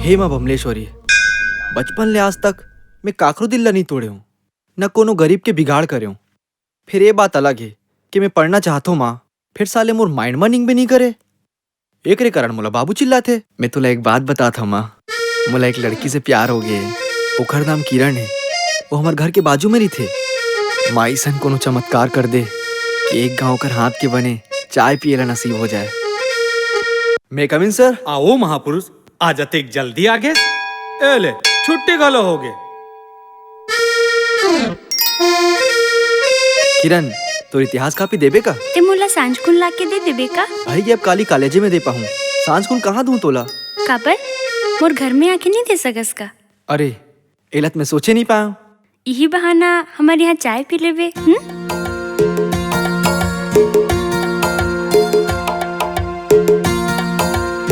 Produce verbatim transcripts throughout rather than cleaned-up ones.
हे माँ बमलेश्वरी, बचपन ले आज तक मैं काकरो दिल ला नहीं तोड़े हूँ, न कोनो गरीब के बिगाड़ करे हूँ। फिर ये बात अलग है कि मैं पढ़ना चाहत हूँ माँ, फिर साले मोर माइंड मा निंगबे नहीं करे। एकरे कारण मोला बाबू चिल्लाथे। मैं तोला एक बात बतात हूँ माँ, मोला एक लड़की से प्यार हो गए। ओखर नाम किरण है, वो हमार घर के बाजू में रहिथे। माँ अइसन कोनो चमत्कार कर दे कि एक घांव ओकर हाथ के बने चाय पिए ला नसीब हो जाए। मैं कम इन सर? आओ महापुरुष, आज अतेक जल्दी आ गेस। ए ले, छुट्टी घलो हो गे। किरण, तोर इतिहास कापी देबे का? ते मोला सांझ कुन ला के दे देबे का? भाई, ये अब काली कॉलेजे में दे पाहूँ। सांझ कुन कहाँ दूँ तोला? काबर? मोर घर में आके नहीं दे सकस का? अरे, एला त मैं सोचे नहीं पाया। इही बहाना हमर यहाँ चाय पी लेबे, हम्म?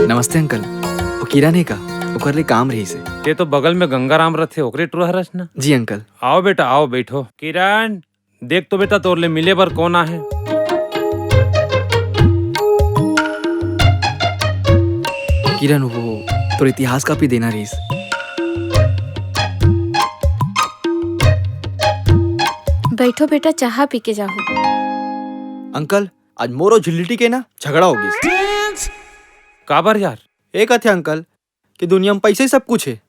नमस्ते अंकल, वो किरण है का? ओकर ले काम रहिसे। ते तो बगल में गंगाराम रथे, ओकरे टुरा हरस ना? जी अंकल। आओ बेटा, आओ, बैठो। किरण, देख तो बेटा, तोर ले मिले बर कौन आहे? किरण, वो तोर इतिहास कापी देना रहिस। बैठो बेटा, चाहा पी के जाहू। अंकल, आज मोर अउ झिल्लिटी के ना झगड़ा हो गिस। काबर यार? ए कथे अंकल कि दुनिया में पैसा ही सब कुछ है।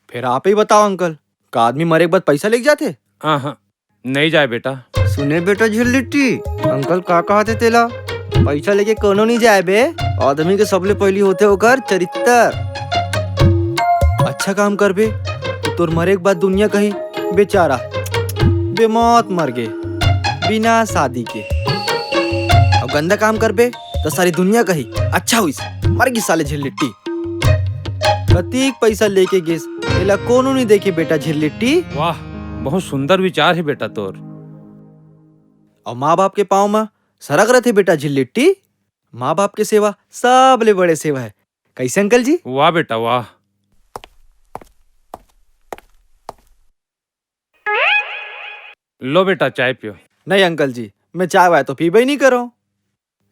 फिर आप ही बताओ अंकल, का आदमी मरे के बाद पैसा लेके जाथे? हाँ, हाँ, नहीं जाए बेटा। सुने बेटा झिल्लिट्टी, अंकल का कहत हे तेला? पैसा लेके कोनो नहीं जाए बे। आदमी के सबले पहली होथे ओकर चरित्तर। अच्छा काम करबे तो तोर मरे के बाद दुनिया कही, "बेचारा बेमौत मर गे, बिना शादी के।" अउ गंदा काम करबे तो सारी दुनिया कही, "अच्छा हुई, मर गई साले झिल्लिट्टी।" कतीक पैसा लेके गेस, एला कोनो नहीं देखे बेटा झिल्लिट्टी। वाह, बहुत सुंदर विचार है बेटा तोर। अउ माँ बाप के पाँव म सरग रथे बेटा झिल्लिट्टी। माँ बाप के सेवा सबले बड़े सेवा है। कैसे अंकल जी? वाह बेटा, वाह। लो बेटा, चाय पियो। नहीं अंकल जी, मैं चाय वाय तो पीबे ही नहीं करो।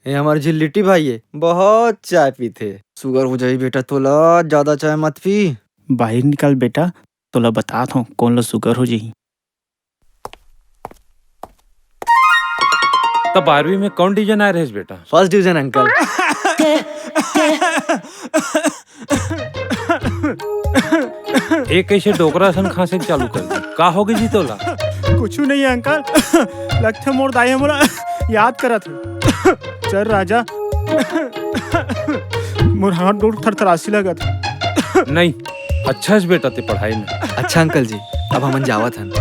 ये हमार झिल्लिट्टी भाई है, बहुत चाय पीथे। सुगर हो जाही बेटा तोला, ज्यादा चाय मत पी। बाहर निकल बेटा, तोला बतात हूँ कौन ला सुगर हो जाही। त बारहवीं में कौन डिवीजन आए रहेस बेटा? First division uncle. एक ऐसे डोकरा असन खांसे के चालू कर दे। का हो गई जी तोला? कुछ नहीं अंकल, लगथे मोर दाई मोला याद करत हे। चल राजा, मोर हाथ गोड़ थरथरासी लगत हे। नहीं, अच्छा है बेटा ते पढ़ाई में। अच्छा अंकल जी, अब हमन जावत हन।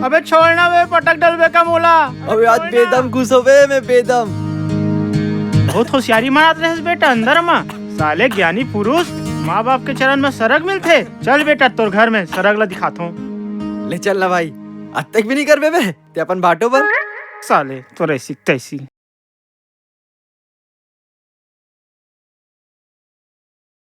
अबे छोड़ ना बे, पटक डलबे का मोला। अबे आज बेदम खुश होबे मैं, बेदम। बहुत होशियारी मारत रहेस बेटा अंदर मा। साले ज्ञानी पुरुष माँ बाप के चरण में सरग मिलथे। चल बेटा तोर घर में सरग ला दिखाथों। ले चल ना भाई, अतेक भी नहीं करबे बे ते अपन बाटो पर। साले तोर ऐसी तैसी।